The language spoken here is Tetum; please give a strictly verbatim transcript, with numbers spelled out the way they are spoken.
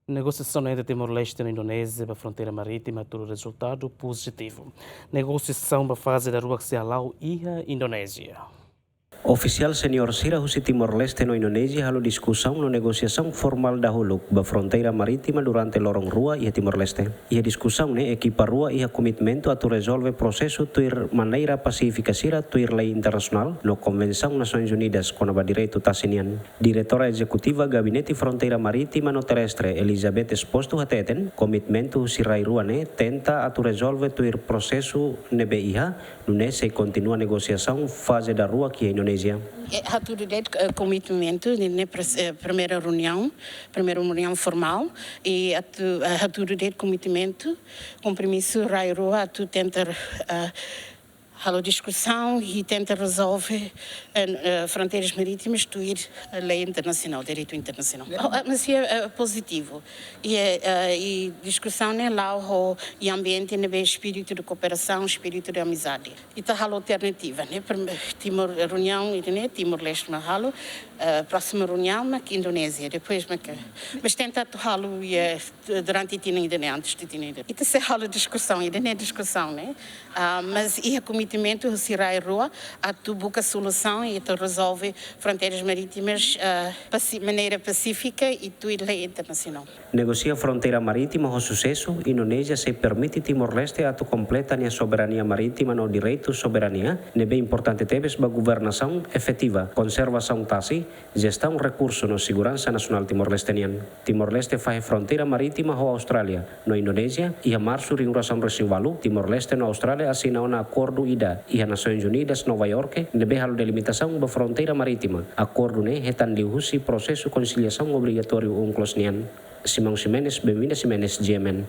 Negosiasaun entre Timor-Leste no Indonézia ba fronteira marítima tuir rezultadu pozitivu. Negosiasaun ba faze daruak sei hala'o iha Indonézia. Ofisiál seniór sira husi Timor-Leste no Indonézia halo diskusaun no negosiasaun formál dahuluk ba fronteira marítima durante loron rua iha Timor-Leste. Iha diskusaun ne'e ekipa rua iha komitmentu atu rezolve prosesu tuir maneira pasífika sira tuir lei internasionál no Konvensaun Nasoins Unidas kona-ba direitu tasi nian. Diretora Ezekutiva Gabinete Fronteira Marítima no Terrestre, Elizabeth Exposto hateten, komitmentu husi rai rua ne'e tenta atu rezolve tuir prosesu ne'ebé iha, nune'e sei kontinua negosiasaun faze daruak iha Indonézia. E hatudu de'it, eh, komitmentu ne'e, ne'e pres-, eh, primeira reuniaun, primeira reuniaun formál, i atu, eh, hatudu de'it komitmentu, kompromisu rai rua atu tenta, eh, halo diskusaun i tenta rezolve, eh, eh, fronteiras marítimas tuir, eh, lei internasionál, direitu internasionál. Oh, eh, mas é, eh, pozitivu. I, eh, eh, i diskusaun ne'e la'o ho, i ambiente ne'ebé espíritu de kooperasaun, espíritu de amizade. Ita halo alternativa, ne'e? Prime-, Timor, reuniaun ida-ne'e, Timor-Leste mak halo, eh, próxima reuniaun mak Indonézia, depois mak, mas tenta atu halo, eh, durante tinan ida-ne'e, antes de tinan ida-ne'e. Ita sei halo diskusaun, ida-ne'e diskusaun, ne'e? Ah, mas iha komitmentu husi rai rua atu buka solusaun i atu rezolve fronteiras marítimas, ah, pasi-, maneira pasífika i tuir lei internasionál. Negosia fronteira marítima ho susesu, Indonézia sei permite Timor-Leste atu kompleta nia soberania marítima no direitu soberania, ne'ebé importante tebes ba governasaun efetiva, konservasaun tasi, jestaun rekursu no seguransa nasionál Timor-Leste nian. Timor-Leste fahe fronteira marítima ho Austrália no Indonézia. Iha Marsu rihun ruasaan resin walu, Timor-Leste no Austrália asina ona akordu ida iha Nasoins Unidas, Nova Iorke, ne'ebé halo delimitasaun ba fronteira marítima. Akordu ne'e hetan liuhusi prosesu konsiliasaun obrigatóriu UNCLOS nian. Simão Ximenes, Benvinda Ximenes, G M N.